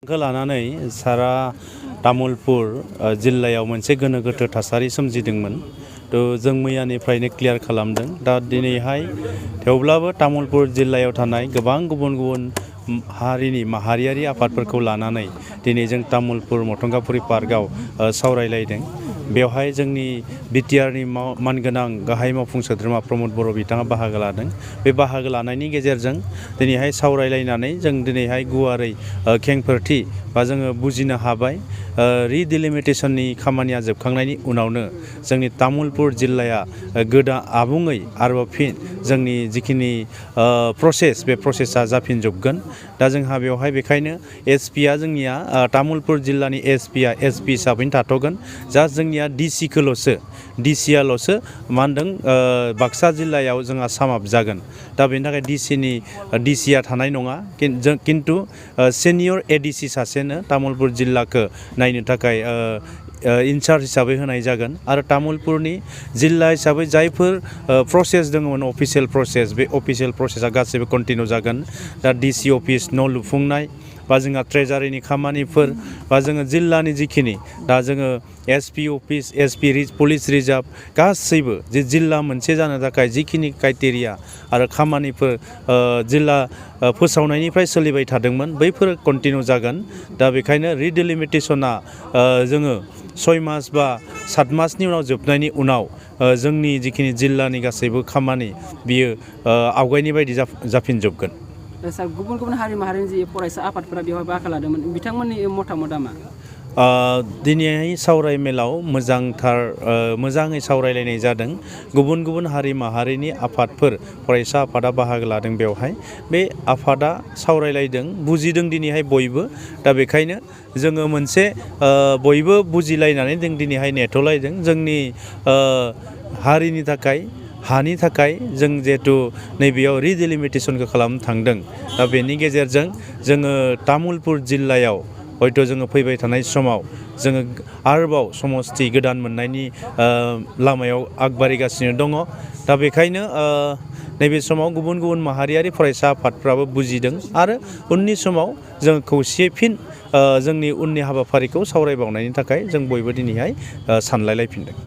लानानै सारा तामुलपुर जिल्लायाव मोनसे गोनो गोथो थासारि सोमजिदोंमोन। जों मैयानिफ्रायनो क्लियार खालामदों। दा दिनैहाय थेवब्लाबो तामुलपुर जिल्लायाव थानाय गोबां गुबुन गुबुन हारिनि माहारियारि आफादफोरखौ लानानै दिनै जों तामुलपुर मथंगाफुरि पार्कआव सावरायलायदों। बेवहाय जोंनि बिटिआरनि मानगोनां गाहाय मावफुं सोद्रोमा प्रमद बर' बिथाङा बाहागो लादों। बे बाहागो लानायनि गेजेरजों दिनैहाय सावरायलायनानै जों दिनैहाय गुवारै खेंफोरथि बा जोङो बुजिनो हाबाय। रिडिलिमिटेसननि खामानिया जोबखांनायनि उनावनो जोंनि तामुलपुर जिल्लाया आबुङै आरोबाव फिन जोंनि जिखिनि प्रसेस बे प्रसेसा जाफिनजोबगोन। दा जोंहा बेवहाय बेखायनो एसपिआ जोंनिया तामुलपुर जिल्लानि एसपिआ एसपि हिसाबैनो थाथ'गोन। जास्ट जोंनिया डिसिआल'सो मा होनदों बाक्सा जिल्लायाव जोंहा सामाप जागोन। दा बेनि थाखाय डिसिआ थानाय नङा, किन्तु सिनियर एडिसि सासेनो तामुलपुर जिल्लाखौ नायनो थाखाय इनचार्ज हिसाबै होनाय जागोन। आरो तामुलपुरनि जिल्ला हिसाबै जायफोर प्रसेस दङमोन अफिसियेल प्रसेस, बे अफिसियेल प्रसेसा गासैबो कन्टिनिउ जागोन। दा डिसि अफिस न' लुफुंनाय बा जोंहा ट्रेजारिनि खामानिफोर बा जोङो जिल्लानि जिखिनि दा जोङो SP office, SP police reserve गासैबो जे जिल्ला मोनसे जानो थाखाय जिखिनि क्राइटेरिया आरो खामानिफोर जिल्ला फोसावनायनिफ्राय सोलिबाय थादोंमोन बैफोर कन्टिनिउ जागोन। दा बेखायनो रिडिलिमिटेसना जोङो 6 मास बा 7 मासनि उनाव जोबनायनि उनाव जोंनि जिखिनि जिल्लानि गासैबो खामानि बियो आवगायनि बायदि जाफिनजोबगोन। सार, गुबुन गुबुन हारि माहारिनि जि फरायसा आफादफोरा बेवहाय बाहागो लादोंमोन, बिथांमोननि मतामतआ मा? दिनैहाय सावरायमेलाव मोजाङै सावरायलायनाय जादों। गुबुन गुबुन हारि माहारिनि आफादफोर फरायसा आफादा बाहागो लादों। बेवहाय बे आफादा सावरायलायदों, बुजिदों दिनैहाय बयबो। दा बेखायनो जोङो मोनसे बयबो बुजिलायनानै जों दिनैहाय नेथ'लायदों। जोंनि हारिनि थाखाय हानि थाखाय जों जिहेथु नैबेयाव रिडिलिमिटेसनखौ खालामनो थांदों। दा बेनि गेजेरजों जोङो तामुलपुर जिल्लायाव हयथ' जोङो फैबाय थानाय समाव जोङो आरोबाव समस्ति गोदान मोननायनि लामायाव आगबारिगासिनो दङ। दा बेखायनो नैबे समाव गुबुन गुबुन माहारियारि फरायसा आफादफ्राबो बुजिदों आरो उननि समाव जों खौसेयै फिन जोंनि उननि हाबाफारिखौ सावरायबावनायनि थाखाय जों बयबो दिनैहाय सानलायलायफिनदों।